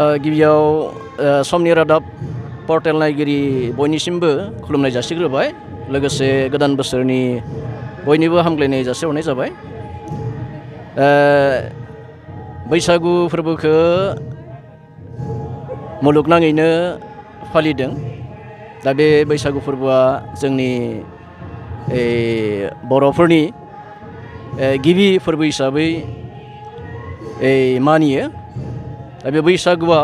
गिबियाव समनि रादाब पर्टेल नायगिरि बयनिसिमबो खुलुमनाय जासिग्रोबाय लोगोसे गोदान बोसोरनि बयनिबो हामग्लायनाय जासिहरनाय जाबाय। बैसागु फोरबोखौ मुलुगनाङैनो फालिदों। दा बे बैसागु फोरबोआ जोंनि बर'फोरनि गिबि फोरबो हिसाबै मानियो। दा बे बैसागुआ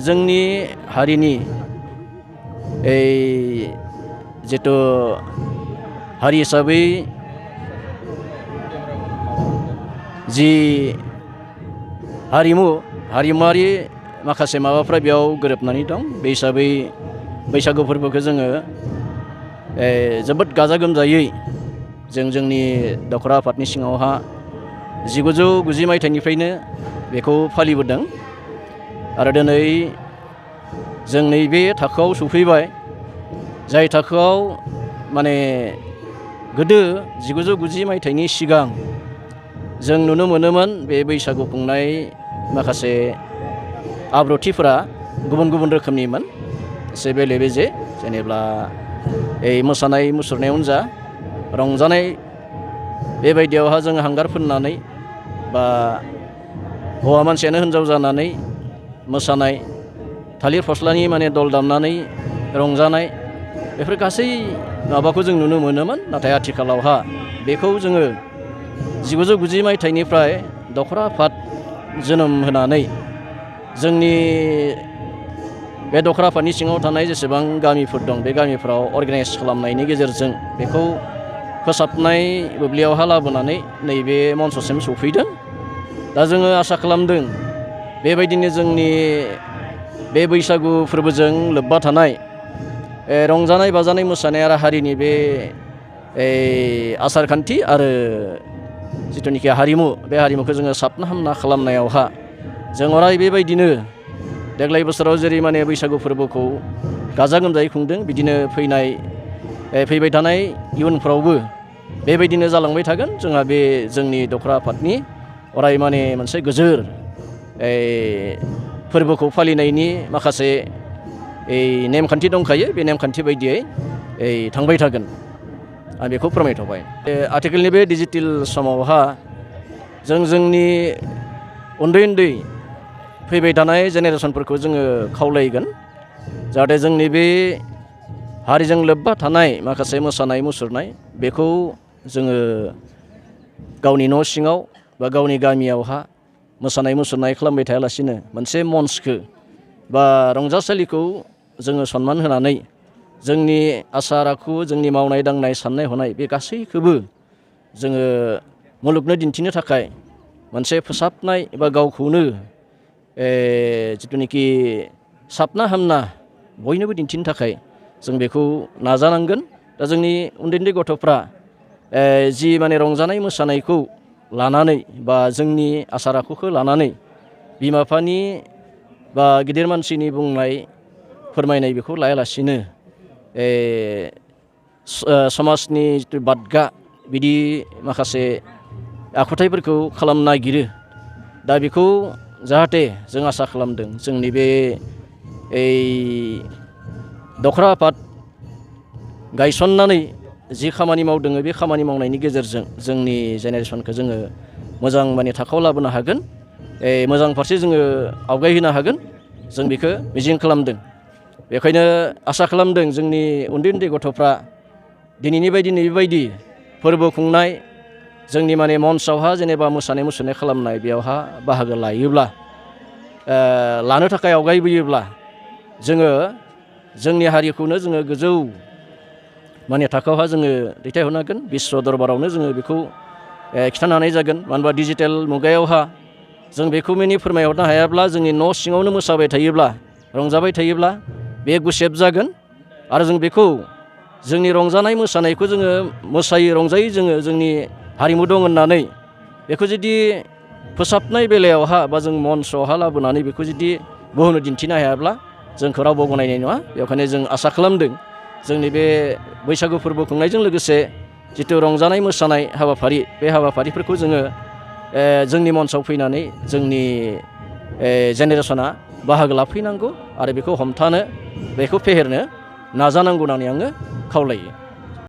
जोंनि हारिनि जिथु हारि हिसाबै जि हारिमुआरि माखासे माबाफ्रा बेयाव गोरोबनानै दं। बे हिसाबै बैसागु फोरबोखौ जोङो जोबोद गाजा गोमजायै जोंनि दखरा आफादनि सिङावहा 1990 मायथाइनिफ्रायनो बेखौ फालिबोदों आरो दिनै जों नैबे थाखोआव सफैबाय जाय थाखोआव माने गोदो 1990 मायथाइनि सिगां जों नुनो मोनोमोन बे बैसागु खुंनाय माखासे आब्रुथिफोरा गुबुन गुबुन रोखोमनिमोन। एसे बेले बेजे जेनेब्ला मोसानाय मुसुरनायावनो जा रंजानाय बेबायदियावहा जों हांगार फोननानै बा हौवा मानसियानो हिन्जाव जानानै मोसानाय थालिर फस्लानि माने दल दामनानै रंजानाय बेफोर गासै माबाखौ जों नुनो मोनोमोन। नाथाय आथिखालावहा बेखौ जोङो 1990 मायथाइनिफ्राय दखरा आफाद जोनोम होनानै जोंनि बे दखरा आफादनि सिङाव थानाय जेसेबां गामिफोर दं बे गामिफ्राव अर्गानाइज खालामनायनि गेजेरजों बेखौ फोसाबनाय बुब्लियावहा लाबोनानै नैबे मन्चसिम सफैदों। दा जोङो आसा खालामदों बेबायदिनो जोंनि बे बैसागु फोरबोजों लोब्बा थानाय रंजानाय बाजानाय मोसानाय आरो हारिनि बे आसार खान्थि आरो जिथुनिखि हारिमु बे हारिमुखौ जोङो साबना हामना खालामनायावहा जों अराय बेबायदिनो देग्लाय बोसोराव जेरै माने बैसागु फोरबोखौ गाजा गोमजायै खुंदों बिदिनो फैबाय थानाय इयुनफ्रावबो बेबायदिनो जालांबाय थागोन। जोंहा बे जोंनि दखरा आफादनि अराय माने मोनसे गोजोर फोरबोखौ फालिनायनि माखासे नेमखान्थि दंखायो। बे नेमखान्थि बायदियै थांबाय थागोन आं बेखौ फोरमायथ'बाय। आथिखालनि बे डिजिटेल समावहा जोंनि उन्दै फैबाय थानाय जेनेरेसनफोरखौ जोङो खावलायगोन जाहाथे जोंनि बे हारिजों लोब्बा थानाय माखासे मोसानाय मुसुरनाय बेखौ जोङो गावनि न' सिङाव बा गावनि गामियावहा मोसानाय मुसुरनाय खालामबाय थायालासिनो मोनसे मन्चखौ बा रंजासालिखौ जोङो सनमान होनानै जोंनि आसार आखु जोंनि मावनाय दांनाय साननाय हनाय बे गासैखौबो जोङो मुलुगनो दिन्थिनो थाखाय मोनसे फोसाबनाय एबा गावखौनो जिथुनिखि साबना हामना बयनोबो दिन्थिनो थाखाय जों बेखौ नाजानांगोन। दा जोंनि उन्दै गथ'फ्रा जि माने रंजानाय मोसानायखौ लानानै बा जोंनि आसार आखुखौ लानानै बिमा बिफानि बा गिदिर मानसिनि बुंनाय फोरमायनाय बेखौ लायालासिनो समाजनि जिथु बादगा बिदि माखासे आखुथायफोरखौ खालामनो नागिरो। दा बेखौ जाहाथे जों आसा खालामदों जोंनि बे दखरा आफाद गायसननानै जि खामानि मावदों बे खामानि मावनायनि गेजेरजों जोंनि जेनेरेसनखौ जोङो मोजां माने थाखोआव लाबोनो हागोन। मोजां फारसे जोङो आवगायहोनो हागोन जों बेखौ मिजिं खालामदों। बेखायनो आसा खालामदों जोंनि उन्दै गथ'फ्रा दिनैनि बायदि नैबेबायदि फोरबो खुंनाय जोंनि माने मन्चआवहा जेनेबा मोसानाय मुसुरनाय खालामनाय बेयावहा बाहागो लायोब्ला लानो थाखाय आवगायबोयोब्ला जोङो जोंनि हारिखौनो जोङो गोजौ माने थाखोआवहा जोङो दैथायहरनो हागोन। बिश्व दरबारावनो जोङो बेखौ खिथानो हानाय जागोन। मानो होनबा डिजिटेल मुगायावहा जों बेखौ माने फोरमायहरनो हायाब्ला जोंनि न' सिङावनो मोसाबाय थायोब्ला रंजाबाय थायोब्ला बे गुसेब जागोन। आरो जों बेखौ जोंनि रंजानाय मोसानायखौ जोङो मोसायो रंजायो जोङो जोंनि हारिमु दं होननानै बेखौ जुदि फोसाबनाय बेलायावहा बा जों मन्चआवहा लाबोनानै बेखौ जुदि बुहुमनो दिन्थिनो हायाब्ला जोंखौ रावबो गनायनाय नङा। बेखायनो जों आसा खालामदों जोंनि बे बैसागु फोरबो खुंनायजों लोगोसे जिथु रंजानाय मोसानाय हाबाफारि बे हाबाफारिफोरखौ जोङो जोंनि मन्चआव फैनानै जोंनि जेनेरेसना बाहागो लाफैनांगौ आरो बेखौ हमथानो बेखौ फेहेरनो नाजानांगौ होननानै आङो खावलायो।